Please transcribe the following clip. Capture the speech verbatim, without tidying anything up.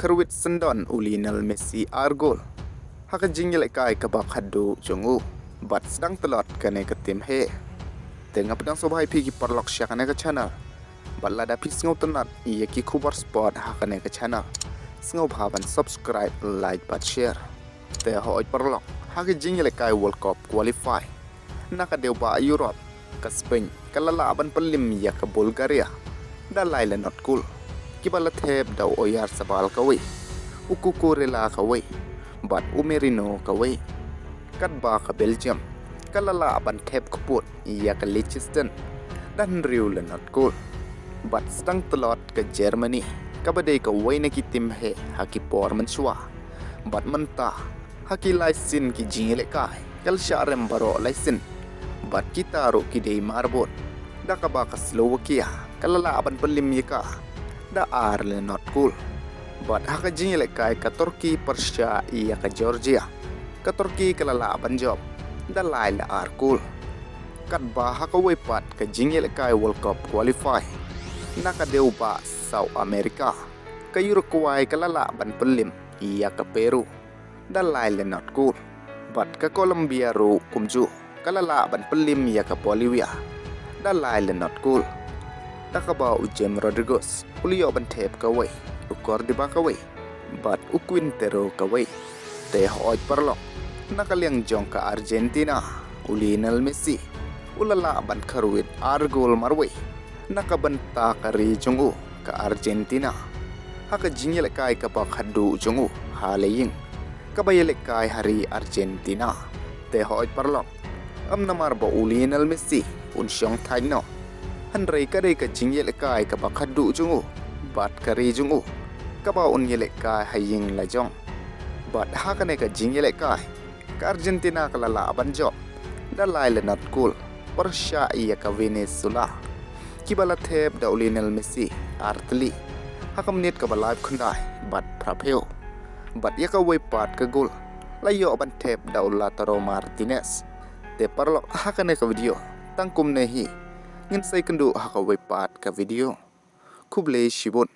kyrwit syndon u Lionel Messi ar gol ha ka jingïalehkai kaba khadduh jong u bad sdang tlot kane ka tim heh. Te nga pdiang sngewbha ïa phi ki paralok sha kane ka channel. Bad lada phi sngewtynnat ïa ki khubor sport ha kane ka channel, sngewbha ban subscribe, like bad share. Te hooid paralok, ha ka jingïalehkai World Cup qualify na ka dewbah Europe, ka Spain ka la lah ban pynliem ïa ka Bulgaria da lai la not kol, kiba la thep da u Oyarzabal kawei, u Cucurella kawei bad u Merino kawei. Katba ka Belgium ka la lah ban thep kput ïa ka Liechtenstein da hynriew la not kol. Bad sdang tlot ka Germany, kaba dei kawei na ki tim heh ha ki por mynshuwa. Bad mynta, ha ki lai sien ki jingïalehkai ka la shah rem baroh lai sien. Bad kita ruh ki dei marbud, da kaba ka Slovakia ka la lah ban pynliem ïa ka da ar la not kol. Bad ha ka jingïalehkai ka Turkey pyrshah ïa ka Georgia, ka Turkey ka la lah ban jop da lai la ar kol. Katba ha kawei pat ka jingïalehkai World Cup qualify na ka dewbah South America, ka Uruguay ka la lah ban pynliem ïa ka Peru da lai la not kol. Bad ka Colombia ruh kumjuh ka la lah ban pynliem ïa ka Bolivia da lai la not kol, da kaba u James Rodriguez u la ïoh ban thep kawei, u Cordoba kawei bad u Quintero kawei. Te hooid paralok, na ka liang jong ka Argentina, u Lionel Messi u la lah ban kyrwit ar gol marwei na ka bynta ka ri jong u ka Argentina ha ka jingïalehkai kaba khadduh jong u ha la ïing kaba ïalehkai ha ri Argentina. Te hooid paralok, ym namar ba u Lionel Messi un shong thait noh, hynrei ka dei ka jingïalehkai kaba khadduh jong u bad ka ri jong u kaba un ïalehkai ha ïing la jong. Bad ha kane ka jingïalehkai ka Argentina ka la lah ban jop da lai la not kol pyrshah ïa ka Venezuela, kiba la thep da u Lionel Messi ar tylli ha ka minit kaba laiphew khyndai bad phraphew. Bad ïa kawei pat ka gol la ïoh ban thep da u Lautaro Martinez. Te paralok, ha kane ka video tang kumne hi, ngin sa ïakynduh ha kawei pat ka video. Khublei shibun.